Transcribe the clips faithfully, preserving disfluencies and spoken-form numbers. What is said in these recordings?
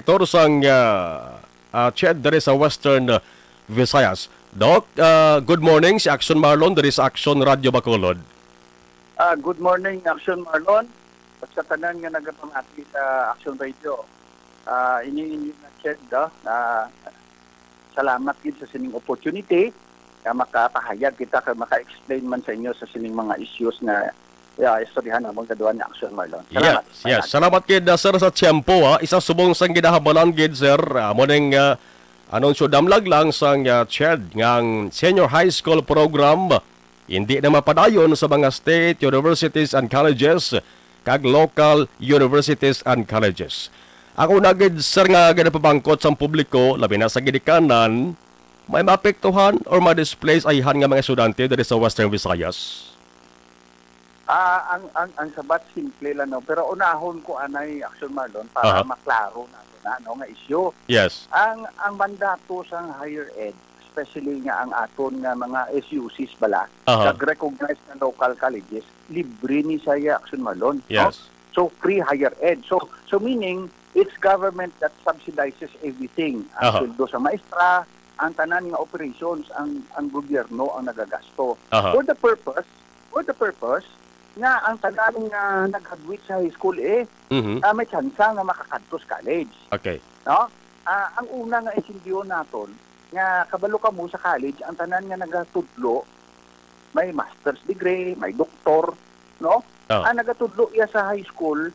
Tor sang, ah, ah, CHED diri sa Western, ah, Visayas. Doc, ah, good morning. Si Action Marlon diri sa Action Radio Bacolod. Ah, good morning, Action Marlon. At sa tanan nga nagapamati sa Action Radio. Ah, ini inyo na CHED, ah, ah, salamat gid sa sining opportunity nga makapahayag kita kag maka-explain man sa inyo sa sining mga issues nga, ah, istoryahan namon kadua ni Action Marlon. Salamat. Yes, yes. Salamat gid, ah, sir, sa tiyempo, ha. Isa subong sang ginahambalan gid, sir, amo ning, ah, anunsyo damlag lang sang, ah, CHED nga ang Senior High School Program hindi na mapadayon sa mga state universities and colleges kag local universities and colleges. Ang una gid, sir, nga ginapamangkot sang publiko, labi na sa ginikanan, may maapektuhan or ma-displace ayhan nga mga estudyante diri sa Western Visayas? Ah, ang, ang, ang sabat simple lang, no? Pero unahon ko anay, Action Marlon, para Aha. maklaro nato na, no, nga issue. Yes. Ang, ang mandato sang higher ed, especially nga ang aton nga mga S U Cs bala, Aha. nag-recognize na local colleges, libre ni siya, Action Marlon, no? Yes. So, free higher ed. So, so meaning, it's government that subsidizes everything. Ang Aha. sweldo sa maestra, ang tanan nga operations, ang, ang gobyerno ang nagagasto. Aha. For the purpose, for the purpose nga ang tanan nga nag-graduate sa high school, eh, Mhm. ah, may tsansa nga makakadto sa college. Okay. No? Ah, ang una nga intindiyon naton, nga kabalo kamo sa college, ang tanan nga nagatudlo, may master's degree, may doktor, no? Oh. Ang nagatudlo iya sa high school,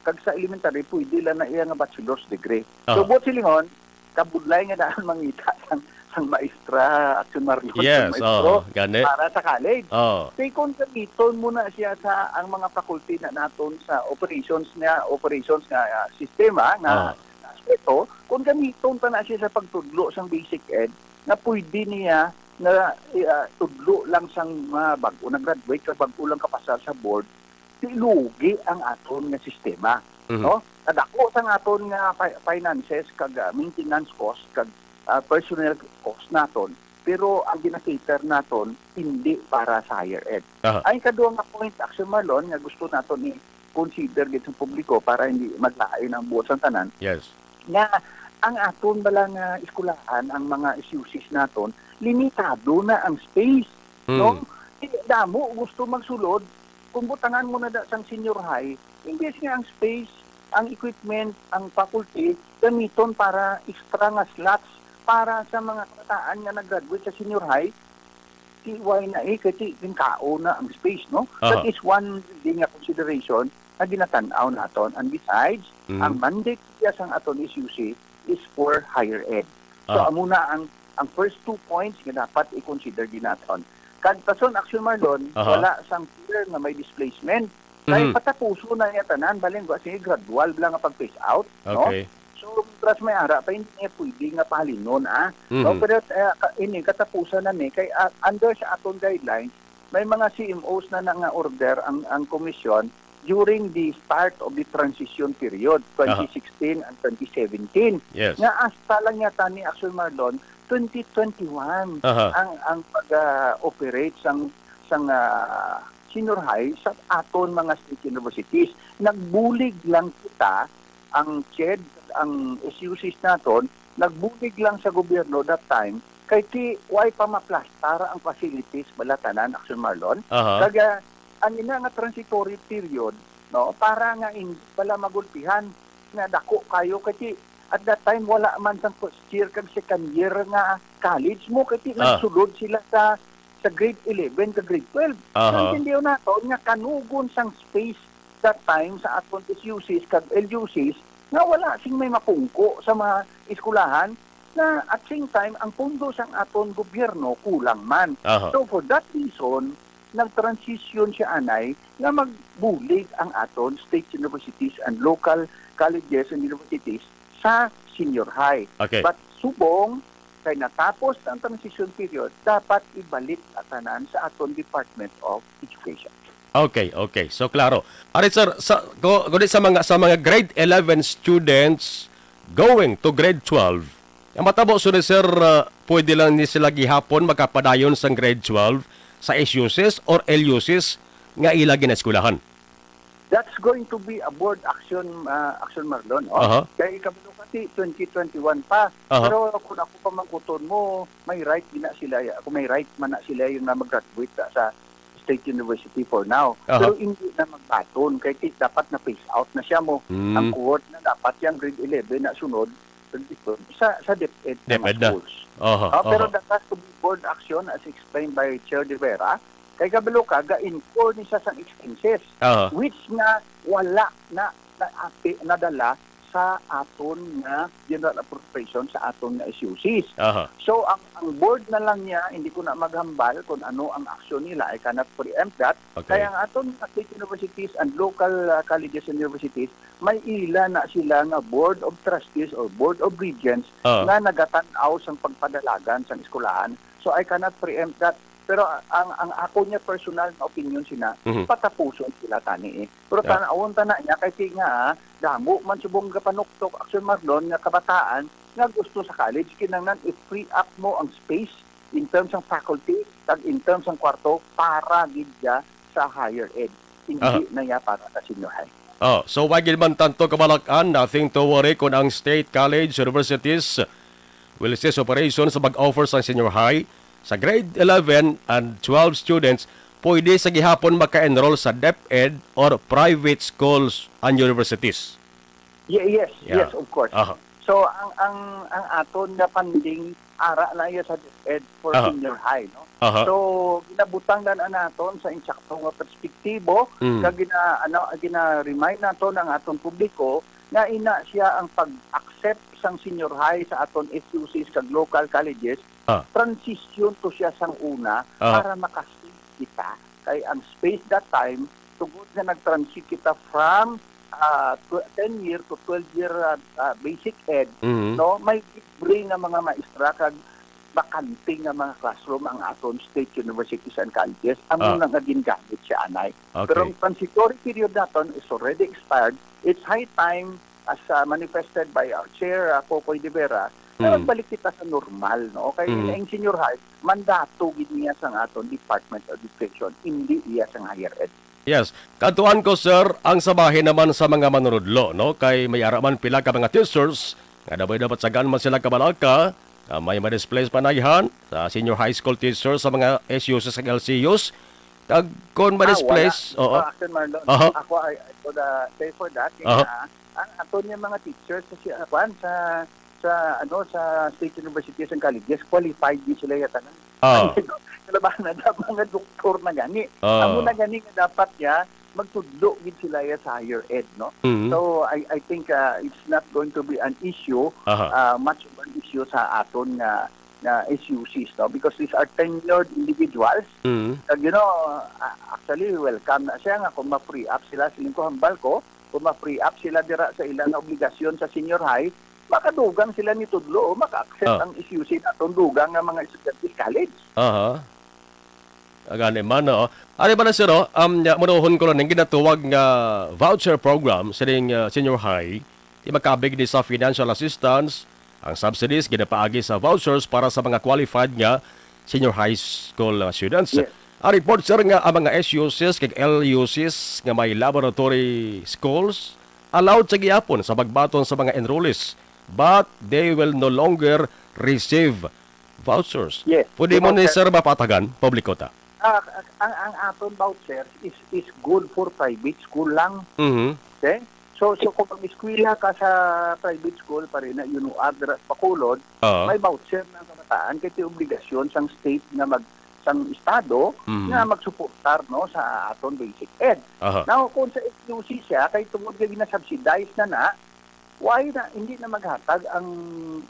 kag sa elementary, pwede lang na iya nga bachelor's degree. So, Oh. buot silingon, kabudlay nga daan mangita sang, sang maestra, Action Marlon, sang Yes, maestro, oh, gani. para sa college. Oh. Kay kung gamiton mo na siya sa ang mga faculty na naton sa operations niya, operations nga, ah, sistema nga Oh. aspeto, kung gamiton pa na siya sa pagtudlo sang basic ed, nga pwede niya nga, ah, tudlo lang sang mga bag-o nag-graduate kag bag-o lang kapasar sa board, di lugi ang aton nga sistema, Mhm. no? Kadako sang aton nga fi-, finances kag, ah, maintenance cost kag, ah, personnel cost naton, pero ang gina-cater naton hindi para sa higher ed. Aha. Ang ikaduha nga point, Action Marlon, nga gusto naton i-consider gid sa publiko para hindi maglain ang buot sang tanan, Yes. nga ang aton bala nga eskwelahan, ang mga S U Cs naton, limitado na ang space, Hmm. no? Di, damo gusto magsulod, kung butangan mo na da sang senior high, imbes nga ang space, ang equipment, ang faculty, gamiton para extra nga slots para sa mga kabataan nga nag-graduate sa senior high, di, why na eh, kay di, ginkaon na ang space, no? Aha. That is one really nga consideration nga ginatan-aw naton. And besides, Mhm. ang mandate siya sang aton S U C is for higher ed. So, Aha. amo na ang, ang first two points nga dapat i-consider din naton. Kag pason, Action Marlon, Aha. wala sang fear nga may displacement. Kay Mhm. patapuson na niya tanan, balin ko, sige, gradual lang ang pag-phase out, no? Okay. So, mientras may ara pa, hindi niya pwede nga pahalinon, ah. No? Mhm. Pero, eh, ka-, ini, katapusan na ni, kay, ah, under sa aton guidelines, may mga C M Os na na nga order ang, ang komisyon during the start of the transition period, Aha. twenty sixteen and twenty seventeen. Yes. Nga hasta lang yata ni Action Marlon, twenty twenty-one Aha. ang, ang pag, ah, operate sang, sang, ah, senior high sa aton mga state universities. Nagbulig lang kita, ang CHED, ang S U Cs naton, nagbulig lang sa gobyerno that time, kay ti, way pa maplastar ang facilities bala tanan, Action Marlon. Aha. Kag, ah, ang ina nga transitory period, no, para nga hindi bala magulpihan nga dako kayo, kay ti, at that time, wala man sang first year kag second year nga college mo, kay ti, Ah. nagsulod sila sa, sa grade eleven kag grade twelve. So, Aha. intindihan naton nga kanugon sang space that time sa aton S U Cs kag L U Cs nga wala sing may mapungko sa mga eskwelahan, na at same time, ang pondo sang aton gobyerno kulang man. Aha. So, for that reason, nag-transition siya anay nga magbulig ang aton state universities and local colleges and universities sa senior high. Okay. But subong kay natapos ang transition period, dapat ibalik ang tanan sa aton Department of Education. Okay, okay. So, klaro. Ari, sir, sa, ku-, kundi sa mga, sa mga grade eleven students going to grade twelve, ang matabo, sir, sir, uh, pwede lang ni sila gihapon magkapadayon sang grade twelve sa S U Cs or L U Cs nga ila ginaeskwelahan? That's going to be a board action, uh, Action Marlon, oh. Aha. Kay kabalo ka Ti twenty twenty-one pa. Aha. Pero kung ako pamangkuton mo, may right gina sila, kung may right man na sila yung nga mag-graduate sa, sa state university for now. Aha. Pero hindi na magbaton, kay ti-, dapat na phase out na siya mo. Hmm. Ang cohort na dapat yung grade eleven na sunod, sa, sa DepEd na DepEd na. Schools. Aha, Ah, pero aha. That has to be board action as explained by Chair De Vera. Kay kabalo ka, ga-incur ni siya sang expenses, Aha. which nga wala na, na, ati-, nadala sa aton nga general appropriation sa aton nga S U Cs. Aha. So, ang, ang board na lang niya, hindi ko na maghambal kung ano ang aksyon nila. I cannot preempt that. Okay. Kaya ang aton nga state universities and local, ah, colleges and universities, may ila na sila nga board of trustees or board of regents Ah. nga nagatan-aw sang pagpadalagan sang eskwelahan. So, I cannot preempt that. Pero ang, ang ako niya personal nga opinion sina, Mhm. patapuson sila tani eh. Pero Yeah. tanawon ta na niya, kay si nga, ah, damo man subong gapanuktok, Action Marlon, nga kabataan nga gusto sa college, kinahanglan i-free up mo ang space in terms ng faculty, kag in terms ng kwarto, para gid siya sa higher ed. Hindi Aha. na niya para sa senior high. Oh, so wag gid man tanto kabalak-an, nothing to worry kung ang state college universities will cease operation sa pag-offer sa senior high. Sa grade eleven and twelve students, pwede sa gihapon maka-enroll sa DepEd or private schools and universities. Ye-, yes, Yeah. yes, of course. Aha. So, ang, ang, ang aton nga funding, ara na iya sa DepEd for Aha. senior high, no? Aha. So, ginabutang na, na naton sa insakto nga perspektibo, Mm. kag gina-, ano, gina-remind naton ang aton publiko nga ina siya ang pag-accept sang senior high sa aton S U Cs kag local colleges, Ah. transition to siya sang una Ah. para maka-save kita. Kay ang space that time, tungod nga nag-transit kita from, ah, tw-, ten year to twelve year, ah, ah, basic ed, Mhm. no, may libre nga mga maestra kag bakante nga mga classroom ang aton state universities and colleges. Amo Ah. na nga gingamit siya anay. Okay. Pero ang transitory period naton is already expired. It's high time, as, ah, manifested by our chair, ah, Popoy De Vera, na Hmm. magbalik kita sa normal, no? Kay Hmm. ang senior high, mandato gid niya sang aton Department of Education, hindi iya sang higher ed. Yes. Kadtuan ko, sir, ang sa bahin naman sa mga manunudlo, no? Kay may ara man pila ka mga teachers nga dapat, dapat sagan man sila kabalaka, nga may ma-displace panayhan sa senior high school teacher sa mga S U Cs kag L C Us. Kag kon Ah, wala. ma-displace, oo. Ah, Action Marlon, Aha. ako, I, I could, uh, say for that, Aha. nga ang aton nga mga teachers sa si-, uh, kwan, sa, sa, ano, sa state universities and colleges, qualified din sila yata na. Ah. Kalabahan na dapat mga doktor na gani. Ah. Amo na gani nga dapat ya, magtudlo gid sila ya sa higher ed, no? Mhm. So, I, I think, uh, it's not going to be an issue, Aha. uh, much of an issue sa aton nga, nga S U Cs, no? Because these are tenured individuals. Mhm. Kag, you know, uh, actually, welcome na siya nga kung ma-free up sila, siling ko, hambal ko, kung ma-free up sila dira sa ilang obligasyon sa senior high, makadugang sila ni tudlo, o maka-accept Ah. ang S U C naton dugang nga mga estudyante sa college. Aha. Agani man, no? Ari ba na, sir, oh? Um, nya, manuhon ko lang ang ginatuwag nga voucher program sining, uh, senior high, di makabig ni sa financial assistance, ang subsidies ginapaagi sa vouchers para sa mga qualified nga senior high school, uh, students. Yes. Ang report, sir, nga ang mga S U Cs kag L U Cs nga may laboratory schools allowed sa gihapon sa pagbaton sa mga enrollees, but they will no longer receive vouchers. Yes. Pwede mo ni, Voucher. sir, mapatagan? Publiko ta. Ah, ang, ang aton vouchers is, is good for private school lang. Mhm. Okay? So, so kung mag-eskwela ka sa private school, pari na, you know, adra sa Bacolod, Ah. may voucher na ang kabataan, kay ti obligasyon sang state nga mag-, sang estado Mhm. nga magsuportar, no, sa aton basic ed. Aha. Now, kung sa S U C siya, kay tungod nga ginasubsidize na na, why na, hindi na maghatag ang,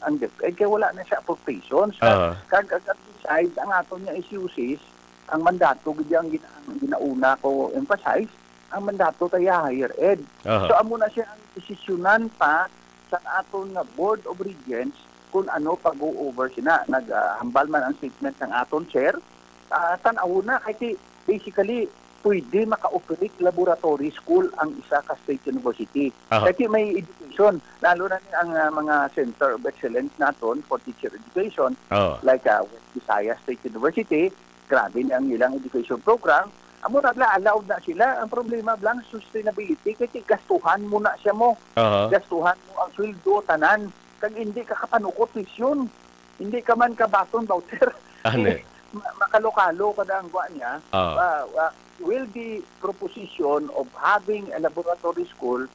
ang DepEd, kay wala na siya appropriations. Aha. Kag, kag, kag besides, ang aton nga S U Cs, ang mandato, gid ang gina-, ang ginauna ko emphasize, ang mandato kaya higher ed. Aha. So, amo na siya ang desisyonan pa sa aton nga Board of Regents kung ano pag-o-over sina. Nag, ah, hambal man ang statement ng aton chair. Ah, tan-aw na, kay ti-, basically, pwede maka-operate laboratory school ang isa ka state university. Aha. Kay ti may education, lalo na ni ang, ah, mga center of excellence naton for teacher education, Oh. like, ah, West Visayas State University, grabe ni ang ilang education program. Amo na bala, allowed na sila. Ang problema bala ang sustainability, kay gastuhan mo na siya mo. Aha. Gastuhan mo ang sweldo, tanan. Kag hindi ka kapanukot tuition. Hindi ka man kabaton voucher. Ani? Ma-, makalokalo ka na ang kuha niya. Ah. Ah, ah, will the proposition of having a laboratory school,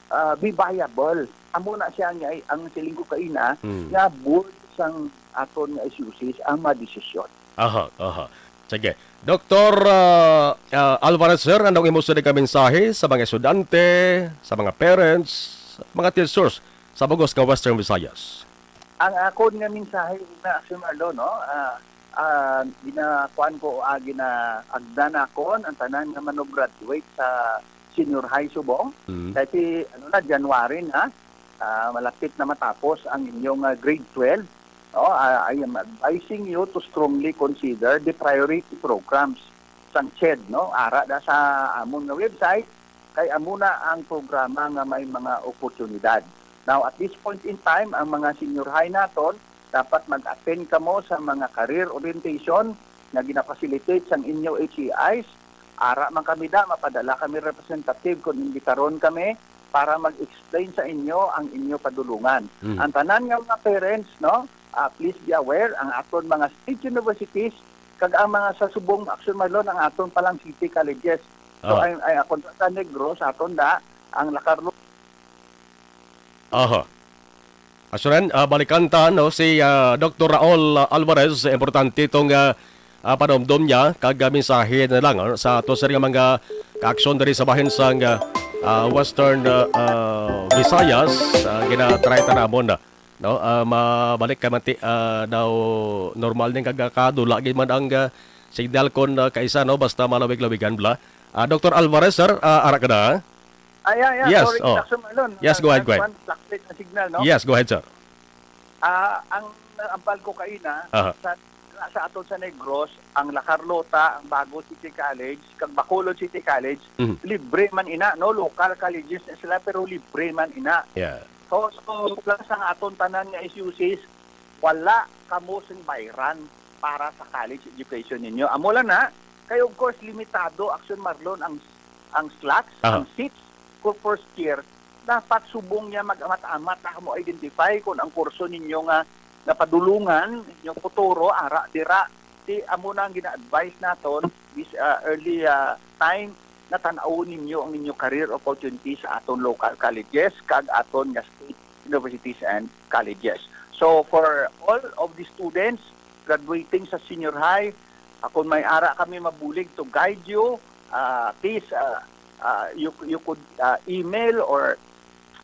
ah, be viable? Amo na siya nga ang siling ko kaina, Mm. nga board sang aton nga S U Cs ang madesisyon. Aha, aha. Sige. Doktor, ah, ah, Alvarez, sir, anong imo sini ka mensahe sa mga estudyante, sa mga parents, mga teachers sa bugos nga Western Visayas? Ang akon nga mensahe na, Sir Marlon, no? Ah, ah, ginakuan ko, ah, ginaagda nakon ang tanan nga mano-graduate sa senior high subong. Mm. Kay si, ano na, January na, ah, malapit na matapos ang inyong, ah, grade twelve. No? Ah, I am advising you to strongly consider the priority programs sang ched, no? Ara da sa amon nga website, kay amo na ang programa nga may mga oportunidad. Now, at this point in time, ang mga senior high naton, dapat mag-attend kamo sa mga career orientation nga gina-facilitate sang inyo H E Is. Ara man kami da, mapadala kami representative kung imbitaron kami para mag-explain sa inyo ang inyo padulungan. Mhm. Ang tanan nga mga parents, no, ah, please be aware, ang aton mga state universities kag ang mga sa subong, Action Marlon, ang aton palang city colleges. So, Ah. ay, ay, akon sa Negros, aton da, ang Lacarlo. Aha. Asuran, ah, balikan ta, no, si, ah, Doktor Raul, ah, Alvarez. Importante itong, ah, ah, panumdom niya, kag, ah, mensahe na lang, ah, sa ato sa mga kaaksyon diri sa bahin sang, ah, ah, Western, ah, ah, Visayas. Ah, gina-try ta namon, ah, no? Ah, mabalik ka man ti-, ah, daw normal ning kagakado. Lagi man ang, ah, signal kon, ah, kaisa, no? Basta malawig-lawigan bala. Ah, Doktor Alvarez, sir, ah, ara ka na? Ah, yeah, yeah. Yes, Sorry, oh. Action Marlon. Yes, Ah, go ahead, go ahead. Kuwan, fluctuate ang signal, no? Yes, go ahead, sir. Ah, ang ambal ko kaina, Aha. sa, sa aton sa Negros, ang La Carlota, ang Bago City College, kag Bacolod City College, Mhm. libre man ina, no? Local colleges na sila, pero libre man ina. Yeah. So, so, plus ang aton tanan nga S U Cs, wala kamo sing bayran para sa college education ninyo. Amo lang na, kay of course, limitado, Action Marlon, ang, ang slots, Aha. ang seats for first year. Dapat subong niya mag-amat-amat na mo identify kung ang kurso ninyo nga napadulungan, inyong futuro, ara, dira. Di, amo na ang gina-advise naton, this, ah, early, ah, time, na tan-awon ninyo ang inyong career opportunities sa aton local colleges, kag aton nga state universities and colleges. So, for all of the students graduating sa senior high, ah, kung may ara kami mabulig to guide you, ah, please, ah, ah, you, you could, ah, email or,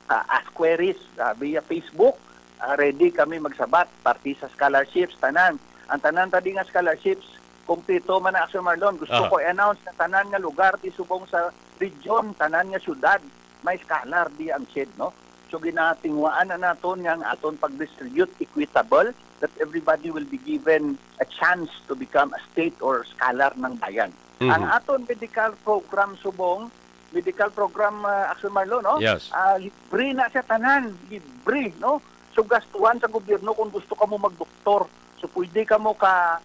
ah, ask queries, ah, via Facebook. Ah, ready kami magsabat, parte sa scholarships, tanan. Ang tanan ta di nga scholarships, kompleto man na, Action Marlon. Gusto Aha. ko i-announce na tanan nga lugar di subong sa region, tanan nga syudad, may scholar di ang shed, no? So, ginatinguhaan na naton nga ang aton pag-distribute equitable, that everybody will be given a chance to become a state or scholar ng bayan. Mhm. Ang aton medical program subong, medical program, ah, Action Marlon, no? Yes. Ah, libre na siya tanan, libre, no? So, gastuhan sa gobyerno kung gusto ka mo magdoktor. So, pwede ka mo ka,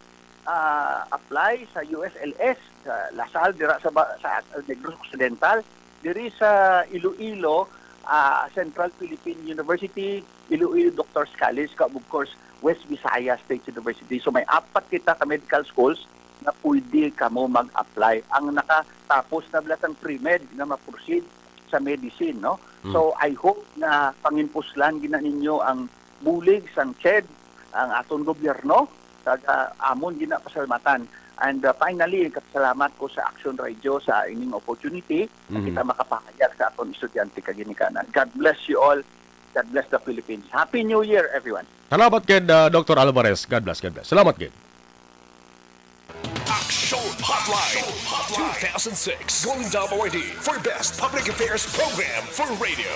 ah, apply sa U S L S, sa La Salle, dira sa ba-, sa Negros Occidental, diri sa Iloilo, ah, Central Philippine University, Iloilo Doctors College, kag of course, West Visayas State University. So, may apat kita ka medical schools na pwede kamo mag-apply. Ang nakatapos na bala sang pre-med na ma-proceed sa medicine, no? Mm. So, I hope na pangimpuslan gina ninyo ang bulig sang ched, ang aton gobyerno, kag, ah, amon ginapasalamatan. And, ah, finally, nagpasalamat ko sa Action Radio sa ining opportunity na Mhm. kita makapahayag sa aton estudyante kag ginikanan. God bless you all. God bless the Philippines. Happy New Year, everyone. Salamat gid, ah, Doktor Alvarez. God bless, God bless. Salamat gid. Action Hotline two thousand six, Golden Dome Awardee for Best Public Affairs Program for Radio.